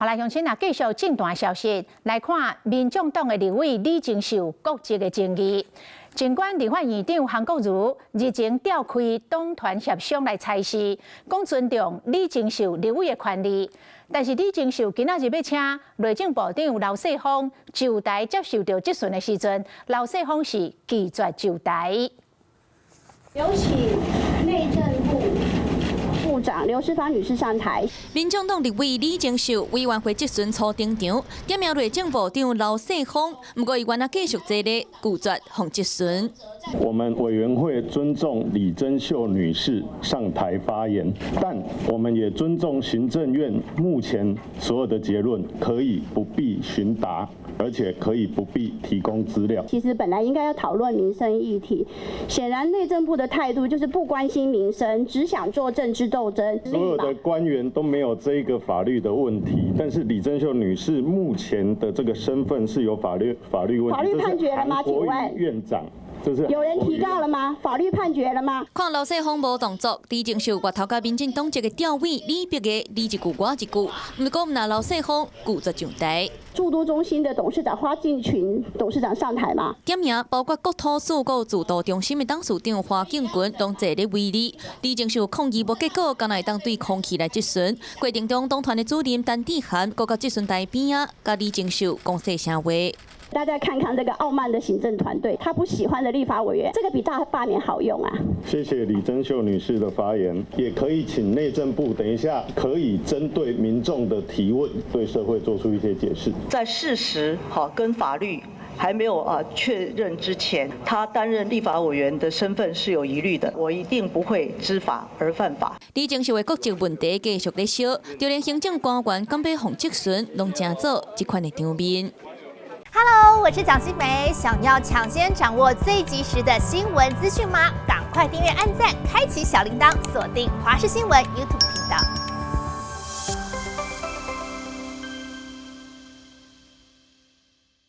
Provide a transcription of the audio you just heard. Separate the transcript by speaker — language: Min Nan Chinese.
Speaker 1: 好來，鄉親啊，繼續政壇消息來看，民眾黨的立委李貞秀國籍的爭議。儘管立法院長韓國瑜日前召開黨團協商來裁示，講尊重李貞秀立委的權利，但是李貞秀今仔日欲請內政部長劉世鋒就台接受著質詢的時陣，劉世鋒是拒絕就台。
Speaker 2: 有請內政部部長劉世芳女士上台。
Speaker 3: 民眾黨立委李貞秀委員會質詢初登場，點名內政部長劉世鋒，毋過伊原來繼續坐咧，拒絕予質詢。
Speaker 4: 我們委員會尊重李貞秀女士上台發言，但我們也尊重行政院目前所有的結論，可以不必詢答，而且可以不必提供資料。
Speaker 2: 其實本來應該要討論民生議題，顯然內政部的態度就是不關心民生，只想做政治鬥爭。
Speaker 4: 所有的官員都沒有這個法律的問題，但是李貞秀女士目前的這個身份是有法律問題。
Speaker 2: 法律判決了嗎？請問
Speaker 4: 院長。
Speaker 2: 有人提告了嗎？法律判決了嗎？
Speaker 3: 看劉世鋒無動作，李貞秀越頭佮民進黨籍的吊委李碧的你一句我一句，毋過毋但劉世鋒拒絕上台。
Speaker 2: 住都中心的董事長花敬群董事長上台嗎？
Speaker 3: 點名包括國土署佮住都中心的董事長花敬群攏坐咧位裡。李貞秀抗議無結果，敢若會當對空氣來質詢。過程中，黨團的主任陳智菡閣到質詢台邊仔，佮李貞秀講細聲話。
Speaker 2: 大家看看這個傲慢的行政團隊，他不喜歡的立法委員，這個比大罷免好用啊！
Speaker 4: 謝謝李貞秀女士的發言，也可以請內政部等一下可以針對民眾的提問，對社會做出一些解釋。
Speaker 5: 在事實哈跟法律還沒有啊確認之前，他擔任立法委員的身份是有疑慮的，我一定不會知法而犯法。
Speaker 3: 李貞秀的國籍問題繼續咧燒，就連行政官員敢欲予質詢，攏成做這款的場面。
Speaker 6: Hello，我是蔣新梅，想要搶先掌握最及時的新聞資訊嗎？趕快訂閱、按讚、開啟小鈴鐺，鎖定華視新聞 YouTube 頻道。